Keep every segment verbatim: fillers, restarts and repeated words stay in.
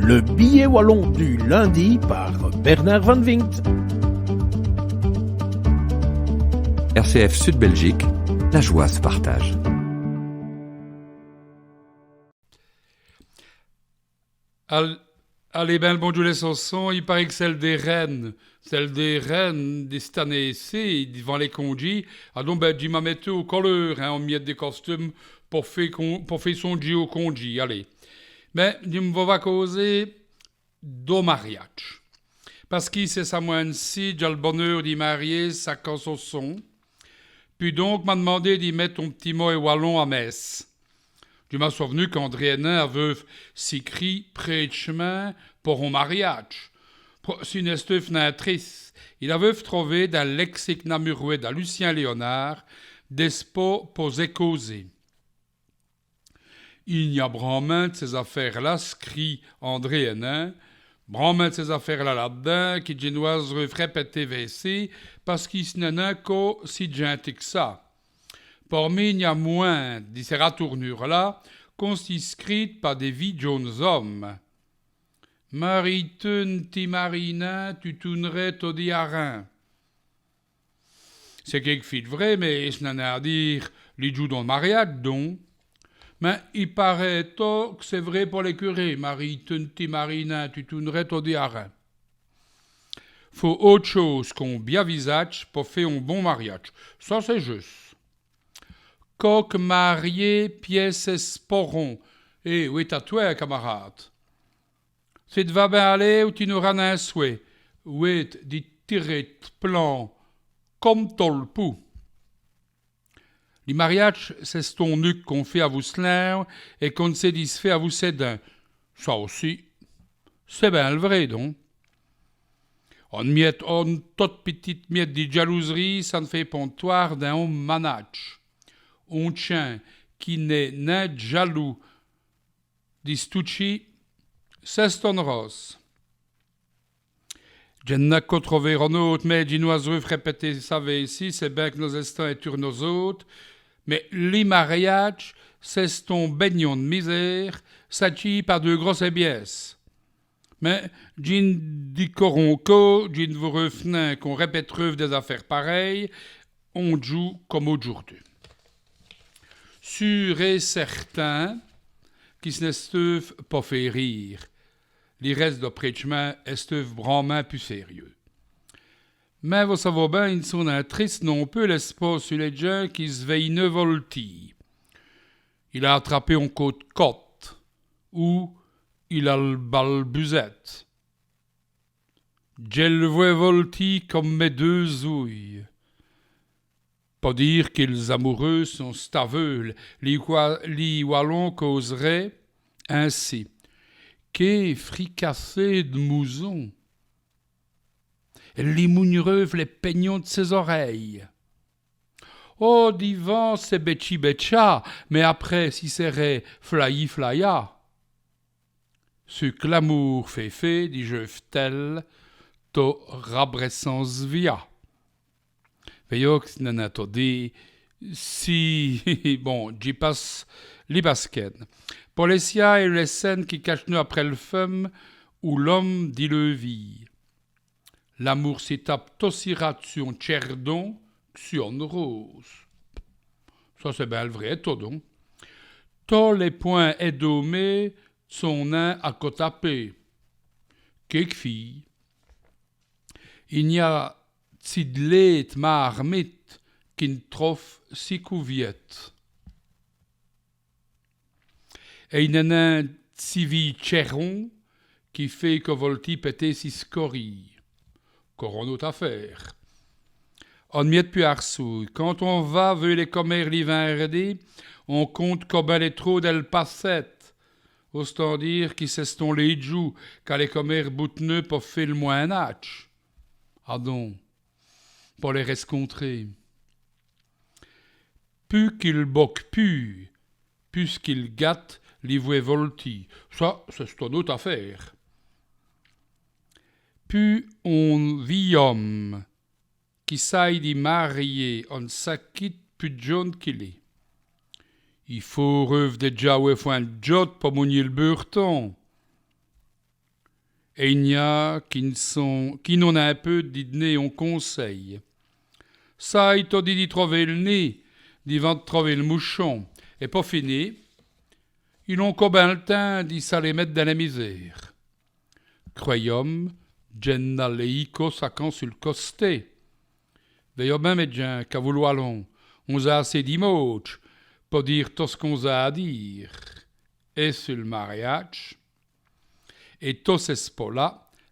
Le billet wallon du lundi par Bernard Van Vingt. R C F Sud Belgique, la joie se partage. Al-, alez, bin, l' bondjoû lès soçons, i parèt qu' c'èst l' dêrin, c'èst l' dêrin di ç' anéye-ci, divant lès condjîs. Adon, bin, dji m'a mètu au coleûr, hin, on miète di costume po fé con-, po fé sondjî aus condjîs, alez. Bin, dji m' va causer do mariadje. Pace qui c'èst ça mwin.ne-ci, dj'a l' boneûr di marier saquants soçons. Pus don, m'a d'mandé di mète on p'tit mot è walon a mèsse. Dji m'a sov'nu qu'André Hénin aveûve sicrît prêtch'mint por on mariadje. Po, ci n'èsteûve nin trisse, il aveûve trové dins l' lexique namurwès da Lucien Léonard dès spots po-z-è causer. I gn-a branmint d' cès-afêres-là, scrît André Hénin, branmint d' cès-afêres-là là-d'dins qui dji n'osereûve rèpèter vêci, pace qui ç' n'èst nin co si djinti qu' ça. Por mi, i gn-a mwins' di cès ratoûrnûres-là qu'ont stî scrîtes pa dès vîs djon.nes omes. Marîye-tu, n' ti marîye nin, tu toûnerès todi a rin. C'èst quékefîye vraî, mins ç' n'èst nin a dîre li djoû d'on mariadje, don. Mins i parèt tot qu' c'èst vraî po lès curés, marîye-tu, n' ti marîye nin, tu toûnerès todi a rin. Faut ôte chôse qu'on bia visadje po fé on bon mariadje. Ça, c'èst jusse. Coq marié pièd sès sporons. È, wêt a twè, camarâde. Ci t' va bin aler ou ti n'aras nin swè, wêt, di tirer t' plan come to l' poûs. Li mariadje, c'è-st-on-uke qu'on fét avou s' linwe èt qu'on n' sét disfé avou sès dints. Ça ossi, c'èst bin l' vraî, don. On miète, one tote pitite miète di djalouserîye, ça n' fét pont d' twârt dins on manadje. On tchin qui n'èst nin djaloûs, di s' toutchî, c'è-st-one rôse. Dj'ènn' a co trové one ôte, mins dji n'osereûve rèpèter ça vêci, c'èst bin qu' nos-èstans ètur nos-ôtes, mins li mariadje, c'è-st-on bègnon d' misére, satchî pa deûs grossès bièsses. Mins dji n' di co rin co, dji n' vôreûve nin qu'on rèpètereûve dès-afêres parèyes, on djoû come audjoûrdu. Sûr èt cèrtin qui ç' n'èsteûve po fé rîre. Li rèsse do prêtchemint èsteûve branmint pus sèrieûs. Mins vos savoz bin, i n' sont nin trisses non pus lès spots su lès djins qui s' vèy'nut voltî. Il a atrapé on côp d' cote, ou il a l' balbuzète. Dji l' vwè voltî come mès deûs-ouys. Po dîre qui l's-amoureûs sont aveûles, li wa-, li walon causerè insi. Qué fricassês d' mousons ! Èle li mougnereûve lès pègnons d' sès-orèyes. Oh, divant c'èst bètchî bètchâ, mins après ci sèrè flayî flayâ. Çu qu' l'amoûr fét fé, dijeûve-t-èle, tot rabrèssant s' via. Vèyoz qu' ç' n'èst nin tot dit, si, bon, dji passe li baskène. Po lès cias èt lès cènes qui catchenut après l' feume ou l'ome di leû vîye. L'amoûr si tape tot ossi rade su on tchèrdon qui su one rôse. Ça c'èst bin l' vraî ètot, don. Tos lès pwints èdomés sont nin a co taper. Quékefîye. I gn-a si d' lêdes marmites qui n' trove si coûviète. Èt i gn-a nin si vî tchèron qui fét co voltî pèter si scorîye. Co one ôte afêre. On miète pus arsouy. Quand on va vèy lès comères li vinrdi, on compte co bin lès trôs dèl passète. Ostant dîre qui c'è-st-on lêd djoû qu'a lès comères boutenut po fé l' mwin.nadje. Adon, po lès rèscontrer. Pus qu'i boke pus, pus qu'i gate li vwè voltî. Ça, c'è-st-one ôte afêre. Pus on vî ome qui saye di marier one saquî pus djon.ne qu'il èst. I faureûve dèdja awè fwin d' djote po mougnî l' beûreton. Èt i gn-a qui n' sont, qui n'ont nin peû di d'ner on consèy. Saye todi di trover l' nid divant d' trover l' mouchon, èt po fini, il ont co bin l' tins di s'aler mète dins l' misére. Crwèyez-m', dj'ènn' a lèyî co sacant su l' costé. Vèyoz bin, mès djins, qu'avou l' walon, on-z-a assez di mauts po dîre tot ç' qu'on-z-a a dîre. Èt su l' mariadje, èt tot c'èst po la,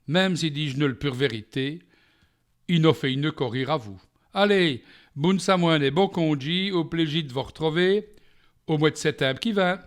minme si dij'nut l' pure vèrité, i nos fèy'nut co rîre avou. Alez, boune samwin.ne èt bon condjî, au plêji d' vos r'trover au mwès d' sètimbe qui vint.